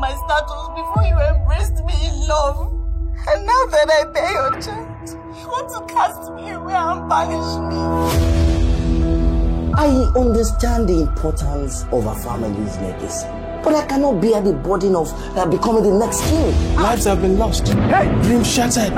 my status before you embraced me in love. And now that I bear your child, you want to cast me away and banish me. I understand the importance of our family's legacy, but I cannot bear the burden of becoming the next king. Lives have been lost. Hey! Dreams shattered.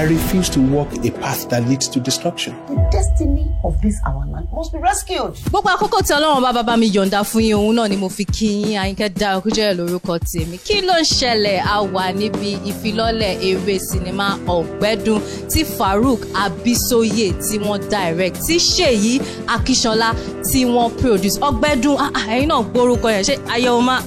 I refuse to walk a path that leads to destruction. The destiny of this our land must be rescued. Gbogbo àkókò tí Ọlọ́run bá bàbá mi yọ̀ǹda fún yín, òun náà ni mo fi kí yín. Àyìnkẹ́ Dayọ̀ Kújẹ́rẹ́ lórúkọ tèmi. Kí ló ń ṣẹlẹ̀? A wà níbi ìfilọ́lẹ̀ eré sinimá Ọ̀gbẹ́dùn tí Farouk Abisoye tí wọ́n direct, tí Ṣèyí Akíṣọlá tí wọ́n produce. Ọ̀gbẹ́dùn, ẹ̀yin náà gbórúkọ yẹn, ṣé ayọ̀mọ́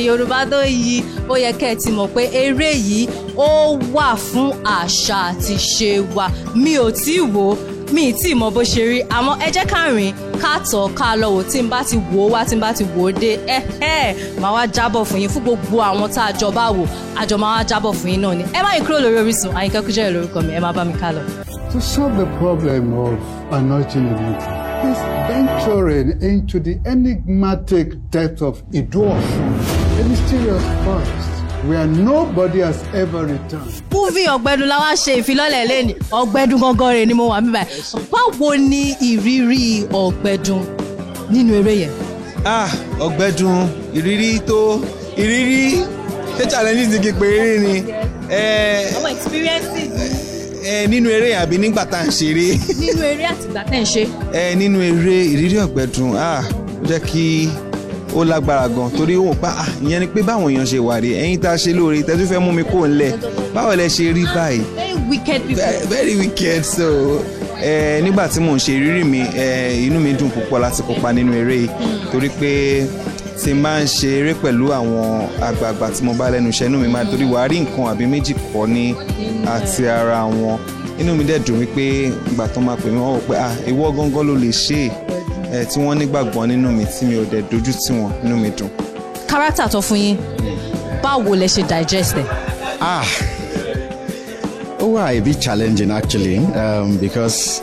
Yorùbá tó yí, ó yẹ kẹ́ ẹ ti mọ̀ pé eré yìí ó wà fún àṣà àti ṣe wa. Mi ò tí ì wò ó, mi ì tí ì mọ bó ṣe rí, àmọ́ ẹ jẹ́ ká rìn ká tọ̀ ká lọ wò. Tí n bá ti wò ó wá, tí n bá ti wò ó dé, ẹ ẹ màá wá jábọ̀ fún yín. Fún gbogbo àwọn tá a jọ bá wò, àjọ máa wá jábọ̀ fún yín náà ni. Ẹ má yí kúrò lórí Orísun. Àyìnkẹ́ Kújẹ́rẹ́ lórúkọ mi, ẹ má bá mi ká lọ. To solve the problem of anointing the neutral is venturing into the enigmatic depth of Iduosun, a mysterious forest where nobody has ever returned. Movie Ọ̀gbẹ́dùn la wá ṣe ìfilọ́lẹ̀ lẹ́ni. Ọ̀gbẹ́dùn gangan rẹ̀ ni mo wà mí báyìí. Báwo ni ìrírí Ọ̀gbẹ́dùn nínú eré yẹn? Ah, Ọ̀gbẹ́dùn, ìrírí tó ìrírí, ṣé challenges ni kí n pè é rí ni? Àwọn experiences. Nínú eré àbí nígbà tá à ń ṣeré? Nínú eré àtìgbà tẹ̀ ń ṣe. Nínú eré, ìrírí Ọ̀gbẹ́dùn, ah, ó jẹ́ kí ó lágbára gan, torí ó wò pa, ah, ìyẹn ni pé báwọn èèyàn ṣe wà rí ẹ̀yin tá a ṣe lóore tẹ́tú fẹ́ mú mi kó ńlẹ̀, báwo lẹ ṣe rí báyìí? Very wicked people. Very, very wicked. So nígbà tí mò ń ṣe ìrírí mi, inú mi dùn púpọ̀ láti kópa nínú eré yìí, torí pé tí n bá ń ṣe eré pẹ̀lú àwọn àgbààgbà tí mo bá lẹ́nu iṣẹ́, inú mi máa torí wàá rí nǹkan àbí méjì kọ́ ní àti ara wọn. Inú mi dẹ̀ dùn wípé ìgbà tó máa pè mí, wọ́n wò pé, ah, ìwọ gángan ló lè ṣe é, tí wọ́n nígbàgbọ́ nínú mi, tí mi ò dẹ̀ dojú tì wọ́n, inú mi dùn. Character tó fún yín, báwo lẹ ṣe digest ẹ? Ah, ó wà a bit challenging actually, because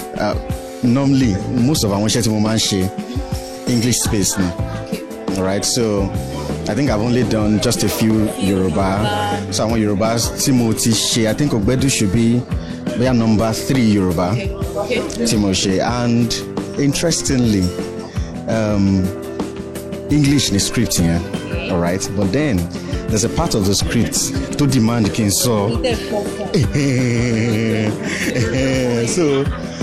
normally most of àwọn iṣẹ́ tí mo máa ń ṣe, English space ni. Alright, so I think I've only done just a few Yoruba. So àwọn Yoruba tí mo ti ṣe, I think Ọ̀gbẹ́dùn should be bóyá number 3 Yoruba tí mo ṣe. And interestingly, English ni script yẹn, alright, but then there's a part of the script to demand kí n sọ.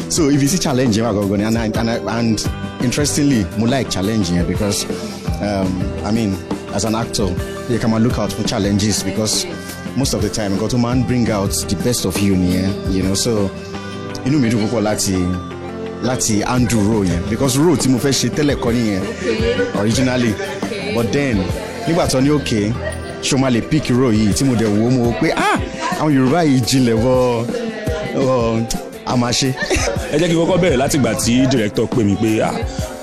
So if you see challenge yẹn wà gangan ni, and interestingly, mo like challenge yẹn because I mean, as an actor, you can look out for challenges, because most of the time, God to man bring out the best of you nìyẹn. So inú mi dùn púpọ̀ láti handle role yẹn, because role tí mo fẹ́ ṣe tẹ́lẹ̀ kọ́ nìyẹn originally, but then nígbà tó ní okay, ṣo máa lè pick role yìí, tí mo dẹ̀ wò ó, mo wò pé, ah, àwọn Yorùbá yìí jinlẹ̀ bọ́ a máa ṣe. Ẹ jẹ́ kí n kọ́kọ́ bẹ̀rẹ̀ láti ìgbà tí director pè mí pé, ah,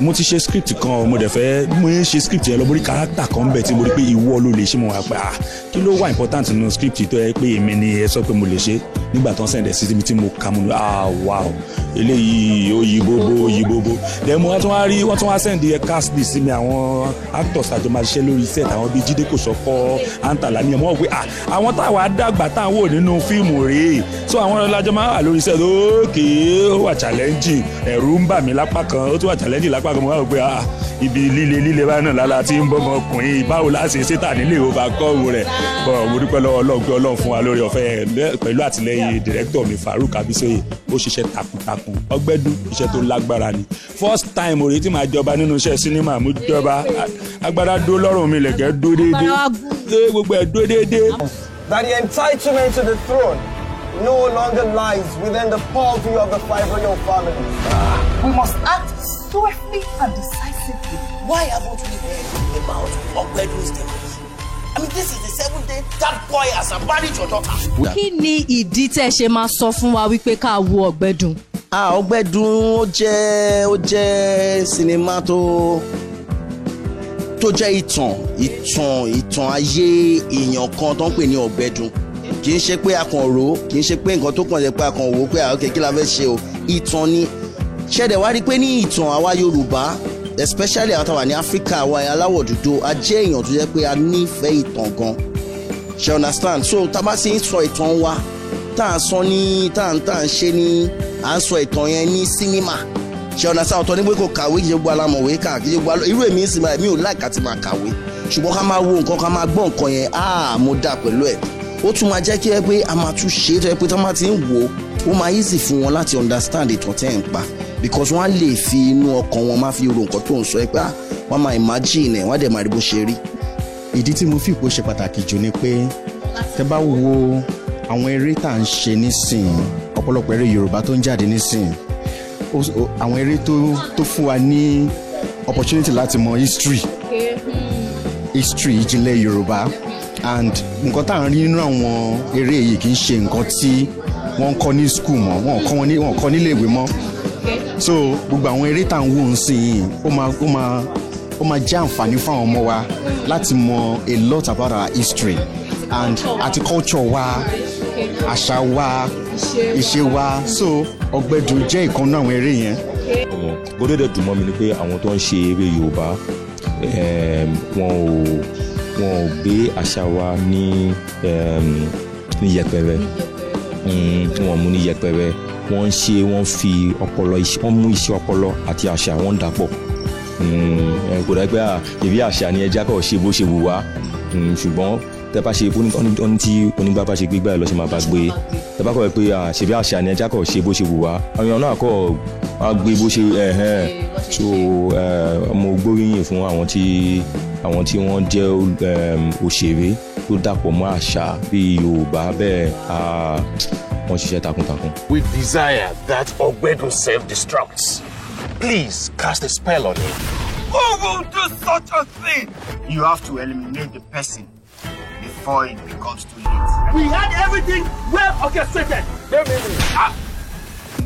mo ti ṣe script kan, mo dẹ̀ fẹ́ mo ń ṣe script yẹn lọ, mo rí character kan bẹ̀ tí mo rí pé ìwọ ló lè ṣe. Mo wà pé, ah, kí ló wà important nínú script tó yẹ pé èmi ni ẹ sọ pé mo lè ṣe? Nígbà tó ń send ẹ̀ sí mi tí mo kà, mo ní, ah, wow, eléyìí ó yí bóbó, ó yí bóbó. Then mo wá tún wá rí wọ́n tún wá send ẹ cast list sí mi, àwọn actors àjọ máa ṣiṣẹ́ lórí set, àwọn bíi Jídé Kòsọ́kọ́, Antala ní ẹ̀. Mo wọ́n pé, ah, àwọn táwa dàgbà táwọn wò nínú fíìmù rèé, so àwọn ọlọ́jọ́ máa wà lórí set. Okay, ó wà challenging, ẹ̀rù ń bà mí lápá kan, ó tún wà challenging lápá kan. Mo wá rò pé, ah, ibi líle líle báyìí náà lálá tí ń bọ́mọkùnrin, báwo la ṣe ṣe tà nílé overcome rẹ̀? Bọ̀ mo dúpẹ́ lọ́wọ́ Ọlọ́run pé Ọlọ́run fún wa lórí ọ̀fẹ́ pẹ̀lú àtìlẹ́yìn director mi, Farouk Abisoye. Ó ṣiṣẹ́ takuntakun. Ọ̀gbẹ́dùn, iṣẹ́ tó lágbára ni. First time òye tí màá jọba nínú iṣẹ́ sinimá, mo jọba, agbára dó lọ́rùn mi, lẹ̀kẹ́ dó déédéé, gbogbo ẹ̀ dó déédéé. That the entitlement to the throne no longer lies within the purview of the five royal families. We must act swiftly and decisively. Why haven't we heard about Ọ̀gbẹ́dùn's death? I mean, this is the 7th day that boy has abandoned your daughter. Kí ni ìdí tẹ́ ṣe máa sọ fún wa wípé ká wo Ọ̀gbẹ́dùn? Ah, Ọ̀gbẹ́dùn ó jẹ́ sinimá tó jẹ́ ìtàn ayé èèyàn kan tó ń pè ní Ọ̀gbẹ́dùn. Kì í ṣe pé a kàn rò ó, kì í ṣe pé nǹkan tó kàn jẹ́ pé a kàn wò ó pé, ah, okay, kí la fẹ́ ṣe o. Ìtàn ni. Ṣẹ̀dẹ̀ wá rí pé ní ìtàn àwa Yorùbá, especially àwọn táwa ní Áfíríkà, àwa aláwọ̀ dúdú, a jẹ́ èèyàn tó jẹ́ pé a nífẹ̀ẹ́ ìtàn gan. Ṣe understand? So tá a bá sì ń sọ ìtàn wa, tá à ń sọ ní tá à ń tá à ń ṣe ní à ń sọ ìtàn yẹn ní sinimá, ṣe understand? Ọ̀tọ̀ ní pé kò kàwé, kì í ṣe gbogbo alámọ̀wé kà, kì í ṣe gbogbo irú èmi ń sìn báyìí, mi ò like àti máa kàwé, ṣùgbọ́n ká máa wo nǹkan, ká máa gbọ́ nǹkan yẹn, ah, mo dà pẹ̀lú ẹ̀. Ó tún máa jẹ́ kí ẹ pé a máa tún ṣe é tó yẹ pé tí wọ́n bá ti ń wò ó, ó máa easy fún wọn láti understand ìtàn tẹ́ ẹ̀ ń pa, because wọ́n á lè fi inú ọkàn wọn máa fi ro nǹkan tó ń sọ ẹ pé ah, wọ́n máa imagine ẹ̀, wọ́n á dẹ̀ máa rí bó ṣe rí. Ìdí tí mo fi ìpò ṣe pàtàkì jù ni pé tẹ́ bá wo àwọn eré tá à ń ṣe nísìnyí, ọ̀pọ̀lọpọ̀ eré Yorùbá tó ń jáde nísìnyí, àwọn eré tó fún wa ní opportunity láti mọ history ìjìnlẹ̀ Yorùbá, and nǹkan tá à ń rí nínú àwọn eré yìí kì í ṣe nǹkan tí wọ́n ń kọ́ ní school mọ́, wọ́n kọ́ wọn ní, wọ́n kọ́ nílé ìwé mọ́. So gbogbo àwọn eré tá à ń wò ń sìn yìí, ó máa jẹ́ àǹfààní fún àwọn ọmọ wa láti mọ a lot about our history and àti culture wa, àṣà wa, ìṣe wa. So Ọ̀gbẹ́dùn jẹ́ ìkan nínú àwọn eré yẹn. Bó dẹ̀ dùn mọ́ mi ni pé àwọn tó ń ṣe eré Yorùbá, wọn ò gbé àṣà wa ní yẹpẹrẹ. Wọn mú ní yẹpẹrẹ. Wọ́n ń ṣe, wọ́n fi ọpọlọ, wọ́n mú iṣẹ́ ọpọlọ àti àṣà wọn dàpọ̀. Kò dá pé ìbí àṣà ni ẹja kọ̀ ṣe bó ṣe wù wá. Ṣùgbọ́n tẹ bá ṣe oní tí onígbà bá ṣe gbégbá ẹ lọ ṣe máa bá gbé. Tẹ bá kọ̀ pé ṣèbí àṣà ni, ẹja kọ̀ ṣe bó ṣe wù wá, àwọn èèyàn náà kọ̀ wá gbé bó ṣe ẹ̀hẹ́n. So mo gbóríyìn fún àwọn tí wọ́n jẹ́ òṣèré tó dàpọ̀ mọ́ àṣà bíi Yorùbá bẹ́ẹ̀, wọ́n ṣiṣẹ́ takuntakun. We desire that Ogbedun self-destructs. Please cast a spell on him. Who will do such a thing? You have to eliminate the person before it becomes too late. We had everything well orchestrated.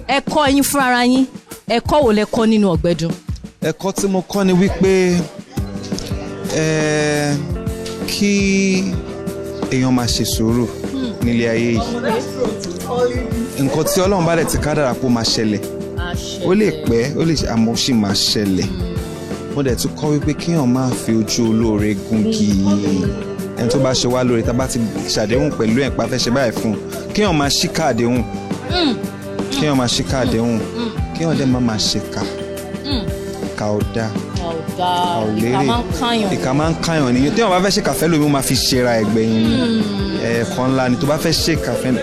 Ẹ̀kọ́ yín fúnra yín, ẹ̀kọ́ wo lẹ kọ́ nínú Ọ̀gbẹ́dùn? Ẹ̀kọ́ tí mo kọ́ ni wípé kí èèyàn máa ṣe sùúrù nílé ayé yìí. Nǹkan tí Ọlọ́run bá dẹ̀ ti kádàrá kó máa ṣẹlẹ̀, ó lè pẹ́, ó lè, àmọ́ ó sì máa ṣẹlẹ̀. Mo dẹ̀ tún kọ́ wípé kéèyàn máa fi ojú olóore gúngi. Ẹni tó bá ṣe wá lóore, tá a bá ti ṣàdéhùn pẹ̀lú ẹ̀ pa fẹ́ ṣe báyìí fún un, kéèyàn máa ṣíkà àdéhùn, kéèyàn máa ṣíkà àdéhùn, kéèyàn dẹ̀ má máa ṣèkà. Ìkà ò dáa, ọ̀gá ò ìkà lérè. Máa ń káyàn. Ìkà máa ń káyàn ni. Téèyàn bá fẹ́ ṣèkà fẹ́ lómi, ó máa fi ṣera ẹ̀gbẹ̀yìn ni. Ẹ̀ẹ̀kan ńlá ni. Tó bá fẹ́ ṣèkà fẹ́,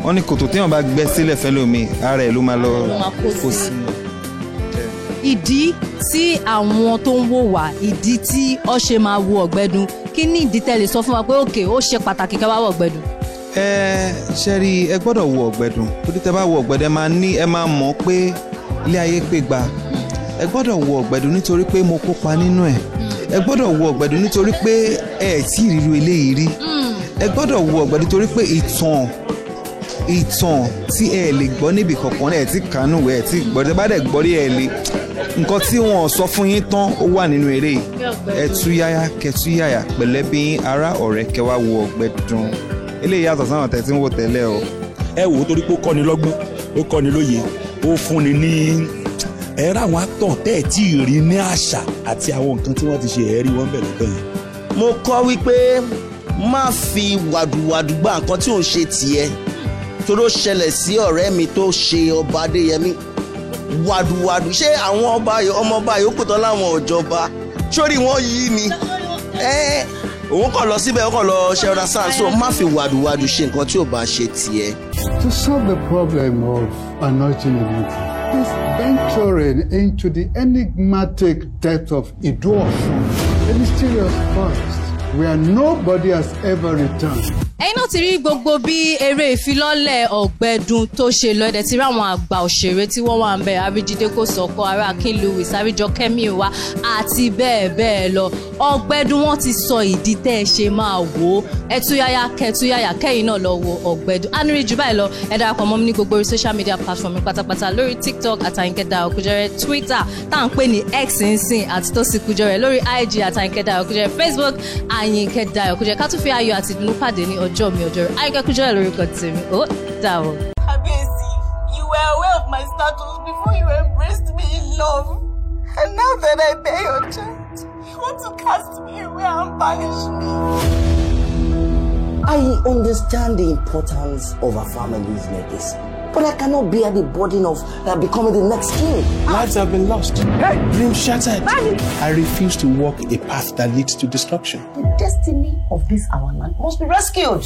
wọ́n ní kòtò téèyàn bá gbẹ́ sílẹ̀ fẹ́ lómi, ara ẹ̀ ló máa lọ Ló máa kó kó sí. sí. Ìdí tí àwọn tó ń wò wá, ìdí tí ó ṣe máa wo Ọ̀gbẹ́dùn, kí ní ìdí tẹ́ lè sọ fún wa pé òkè ó ṣe pàtàkì ká wá wo Ọ̀gbẹ́dùn? Ẹ ṣe rí, ẹ gbọ́dọ̀ wo Ọ̀gbẹ́dùn, torí tẹ́ bá wo Ọ̀gbẹ́dùn, ẹ máa ní, ẹ máa mọ̀ pé ilé ayé pé gba. Ẹ gbọ́dọ̀ wo Ọ̀gbẹ́dùn nítorí pé mo kópa nínú ẹ̀. Ẹ gbọ́dọ̀ wo Ọ̀gbẹ́dùn nítorí pé ẹ tí ì ríru eléyìí rí. Ẹ gbọ́dọ̀ wo Ọ̀gbẹ́dùn nítorí pé ìtàn tí ẹ lè gbọ́ níbi kankan, ẹ tí kánú, ẹ tí gbọ́, tẹ́ bá dẹ̀ gbọ́ rí, ẹ lè nǹkan tí wọ́n sọ fún yín tán, ó wà nínú eré yìí. Ẹ tú yáyá, kẹ tú yáyà pẹ̀lẹ́bí, ará, ọ̀rẹ́, kẹ wá wo Ọ̀gbẹ́dùn. Eléyìí yàtọ̀ sáwọn tẹ̀ tí ń wò tẹ́lẹ̀ o. Ẹ wò ó, torí pé ó kọ́ni lọ́gbọ́n, ó kọ́ni lóye, ó fúnni ní ẹ̀rọ àwọn actor tẹ́ ẹ̀ tí ì rí ní àṣà àti àwọn nǹkan tí wọ́n ti ṣe, ẹ̀rí wọn bẹ̀ lọ́dọ̀ yẹn. Mo kọ́ wípé má fi wàdùwàdù gba nǹkan tí ò ń ṣe tiẹ̀, torí ó ṣẹlẹ̀ sí ọ̀rẹ́ mi tó ṣe ọba Adéyẹmí. Wàdùwàdù ṣé àwọn ọba, ọmọ ọba yòókù tán láwọn òjọba sórí wọn yìí ni ẹ, òun kàn lọ síbẹ̀, ó kàn lọ ṣe ọ̀rá sáà. So má fi wàdùwàdù ṣe nǹkan tí ò bá ṣe tiẹ̀. To solve the problem of anointing the people is venturing into the enigmatic depth of Iduosun, a mysterious forest where nobody has ever returned. Ẹ̀yin náà ti rí gbogbo bí eré ìfilọ́lẹ̀ Ọ̀gbẹ́dùn tó ṣe lọ. Ẹ̀dẹ̀ ti rí àwọn àgbà òṣèré tí wọ́n wà ń bẹ̀, Àríjídé Kòsọ́kọ́, ará Akin Lewis, Àríjọkẹ́ Míwá àti bẹ́ẹ̀ bẹ́ẹ̀ lọ. Ọ̀gbẹ́dùn, wọ́n ti sọ ìdí tẹ́ ẹ ṣe máa wò ó. Ẹtúyáyá kẹtúyáyá, kẹ́yìn náà lọ wo Ọ̀gbẹ́dùn. Ánúrí jù báyìí lọ. Ẹ darapọ̀ mọ́ mi ní gbogbo orí social media platform mi pátápátá, lórí TikTok @Àyìnkẹ́ Dayọ̀ Kújẹ́rẹ́, Twitter tá à ń pè ní X nsìn @Tósìn Kújẹ́rẹ́, lórí IG @Àyìnkẹ́ Dayọ̀ Kújẹ́rẹ́, Facebook Àyìnkẹ́ Dayọ̀ Kújẹ́rẹ́. Ká tún fi ayọ̀ àti ìdùnnú pàdé ní ọjọ́ mi ọjọ́ rẹ̀. Àyìnkẹ́ Kújẹ́rẹ́ lórúkọ tèmi. Ó dàbọ̀. Kabiyesi, you were aware of my status before you embraced me in love. And now that I bear your child, you want to cast me away and banish me. I understand the importance of our family's legacy, but I cannot bear the burden of becoming the next king. Lives have been lost. Dreams shattered. I refuse to walk a path that leads to destruction. The destiny of this our land must be rescued.